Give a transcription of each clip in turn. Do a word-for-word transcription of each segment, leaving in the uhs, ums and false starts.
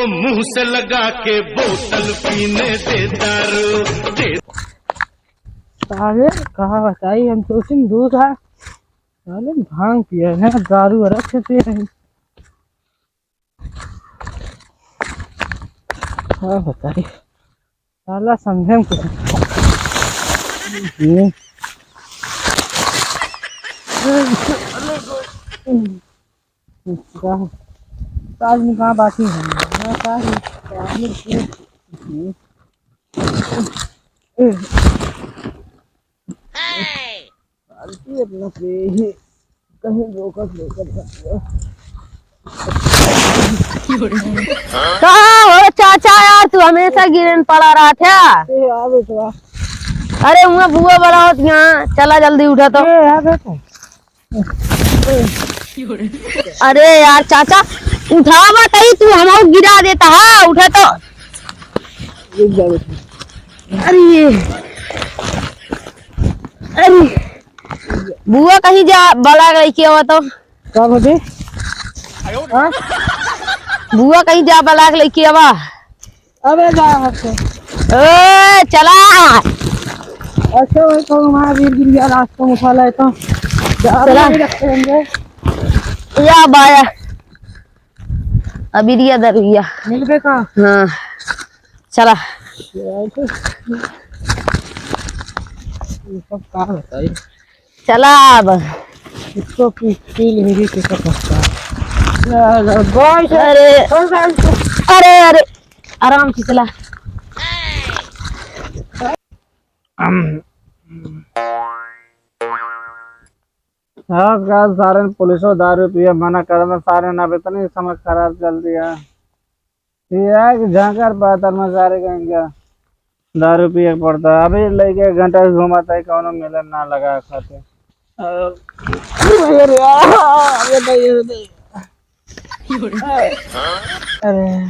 मुंह से लगा के बोतल पीने दे दारू दे। साले, कहाँ बताई हम, तो सिम दूर था। साले, भांग पिए हैं, दारू अलग से पिए हैं। का बताई, साला समझे में कुछ नहीं। का-, का आदमी कहाँ बाकी है? ना का है? पागल के। पार्टी अपना पे ही कहीं रोकत रोकत बतिया। का हो चाचा यार, तू हमेशा गिरन पड़ा रहत है। ए, आ बेटवा। अरे हुआँ बुआ बड़ा होत यहाँ, चला जल्दी उठा तो। ए, आ बेटा। अरे यार चाचा, उठावा तई तू हमहू गिरा देता है, उठा तो। रुक जा बेटा। अरे, अरे, बुआ कहीं जा, बला के लेके आवा तो। का बजे? हाँ? बुआ कहीं जा, बला के लेके आवा। अबे जा हट से। ए, चला। अच्छा, वही तो महावीर गिर गया, रास्ता में उठा लाए तो। जा, चला। अभी रखेंगे। या बाया। अबीरिया दरुइया। मिलबे का? हाँ। चला। ये सब का बताई? चला अब। इसको पी, पी लेंगे, कैसा पकता है। चलो, बाय से। अरे। अरे, अरे, आराम से चला। हम, आजकल सारे पुलिसो दारू पिए मना करत, सारे ना इतनी समझ खराब चल दिया। ये है कि झांकर पातर में सारे कहीं क्या दारू पिए के पड़ता है। अभी लइके एक घंटा से घूमत है, कौनो मिलन ना लगा खाते। अरे, अरे, अरे, अरे, अरे, अरे, अरे,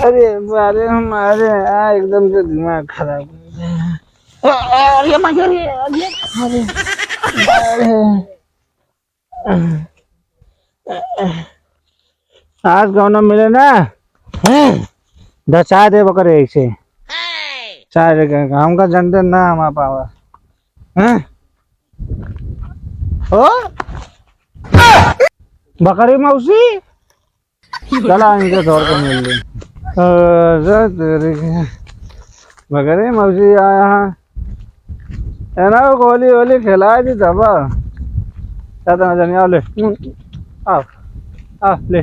अरे, अरे, अरे, अरे, आ, एकदम से दिमाग खराब कर दिया। अरे, अरे, अरे, अरे, अरे। आज कौनो मिले ना, हैं? दचा दे बकरे ऐसे। चाहे रे, हमका जनते ना हम आ पावा। हैं? ओ? बकरी मौसी? चला, इनके छोड़ के मिल ली। अरे तेरी के। बकरी मौसी आया है। है ना, वो गोली वोली खिला दी तब। क्या तो जनिया ले। आओ। आओ, ले।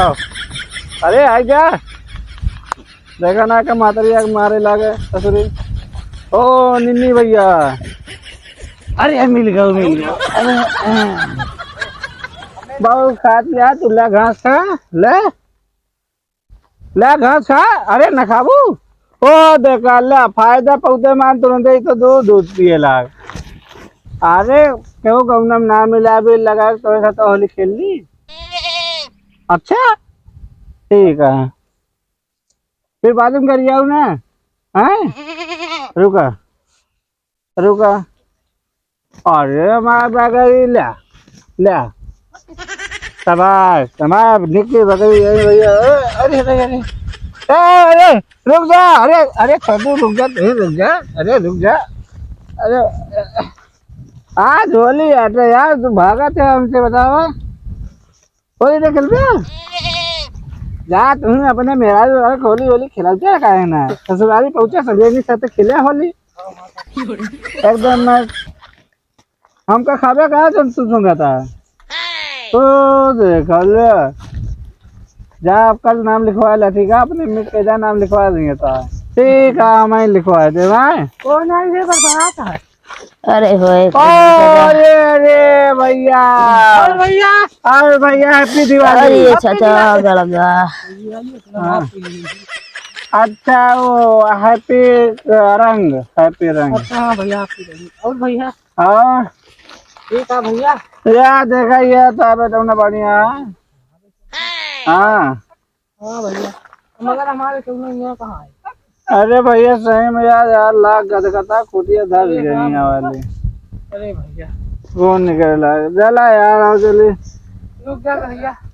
आओ। अरे, आ जा। देखा ना कि मातरिया के मारे लागे ससुरी। ओ निन्नी भैया, अरे मिल गयो, मिल गयो। अरे, हाँ। बाबू खात ले, तू ले घास खा, ले, ले घास खा। अरे न खाबू। ओ देखा ले, फायदा पौधे मान तुरंत ही तो दूध, दूध पिए लाग। अरे क्यों गौनम ना मिला भी लगा तो ऐसा तो होली खेल ली। अच्छा ठीक है। फिर बाद में करियाऊ ना, हैं? रुका, रुका। अरे माँ बकरी, ल्या, ल्या। शाबाश, शाबाश, निकली बकरी, अरे भैया, अरे, अरे, अरे, अरे, अरे, रुक जा, अरे, अरे, छोटू, रुक जा, तू रुक जा, अरे, रुक जा, अरे, आज होली है, तो यार, तू भागा थे हमसे, बताओ। होली नहीं खेलबे? जा तुम अपने मेहरारू वाला होली, होली खेलते काहे ना? ससुरारी पहुंचा, सब जनी साथ खेले होली। एकदम मैं, हमका खाबे कहा जब तू सुन रहा था। तो देख ले। जा अब कल नाम लिखवा ले, ठीक है? अपने मिट के जा, नाम लिखवा देंगे तो। ठीक है, मैं लिखवा दे भाई। कौन है ये बड़बड़ाता है? अरे होए, ओ, अरे, अरे, भैया। अरे भैया। अरे भैया, happy दिवाली। अरे Happy चाचा, दिवाली। गड़बड़ा। हाँ। अच्छा, वो happy रंग, happy रंग। अच्छा, हाँ भैया, happy रंग। और भैया? हाँ। ठीक है भैया। या देखा, ये तो अबे तुमने बढ़िया है। हाँ। हाँ भैया, मगर हमारे कौनो यहाँ कहाँ है? अरे भैया, सही में यार, यार, लाख गदगदा खुदिया धस अरे गई हाँ यहाँ भैया। वाली। अरे भैया। कौन निकल रहा है? चला यार, आओ जल्दी। रुक जा भैया।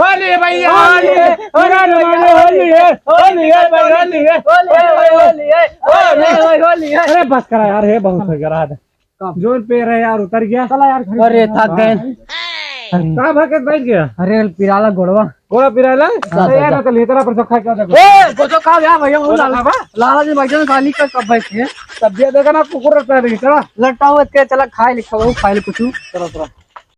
होली है भैया, होली है, होली है, होली है, होली है भाई, होली है, होली है, होली है, होली है, होली है। अरे बस करा यार, हे बहुत हो गया रात। जोन पे रहे यार, उतर गया। चला यार, घर अरे, चला। थक गए। का भगत बैठ गया? अरे, पिराला गोड़वा। गोड़ा पिराला? हाँ, अरे यार, दादा। मैं तो लेतरा पर सब खा के आता। ए, गोचो खा गया भैया, वो गोचो लाला, खाबा? लाला जी भाई जान खाली का कब बैठे? तब दिया देखा ना, कुकुर रहता है, चला। लट्टा हुआ के चला, खाए लिखा, वो खाए ले कुछ। चला, चला।